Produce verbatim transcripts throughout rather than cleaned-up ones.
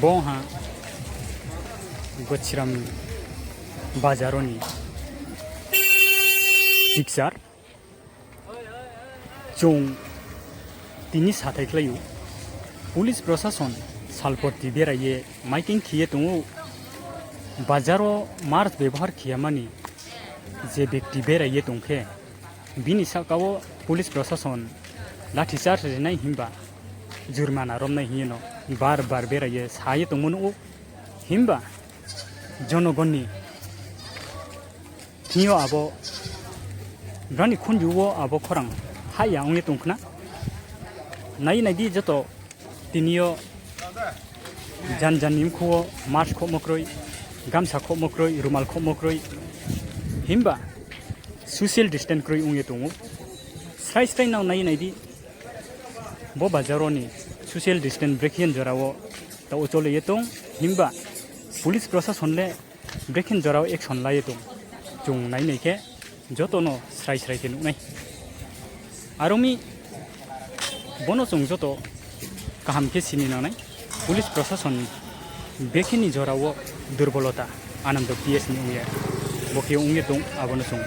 Bo ha Gochiram bazar ni picture. Chung tini sathai khlai ou, police prosason salporti berai ye maiking khe ye tong ou. Bazar wo mask bebohar khe ya mani je bekti berai ye tong khe, bini sahka wo police prosason lathi charge rinai himba jurmana romnai hing ye no bar bar berai ye sa ye tongmo nuh ou. Himba jonogon ni thing yo abo, brao ni khunju wo abo khorang hah ya ong ye tong khna. Nai nai di joto, tini yo jan jan ni mkhu wo mask khohmo kroi, gamsa khohmo kroi, rumal khohmo kroi. Himba social distance kroi ong ye tong ou. Srai srai nrao nai nai di, bo bazar wo ni social distance brekhe ni jora wo taoh wo chole ye tong, himba police prosason le brekhe ni jora wo action la ye tong. Chung nai nai khe joto no srai srai khe nuh nai. Aro mi bono chung joto kaham khe sini nang nai. Police prosason ni bekhe ni jora wo durbolota Anando P S ni ong ye, bo khe ong ye tong, abo no chung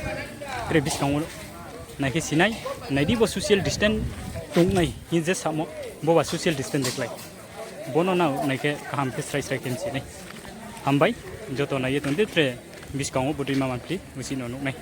tre buskang wo nai khe si nai. Nai di bo social distance tong nai hing je samo, boba social distance de klái. Bono nrao nai khe kaham khe srai srai khe si nai. Hambai, joto nai ye tong di tre buskang wo bodei ma manphli uchih no nuh nai.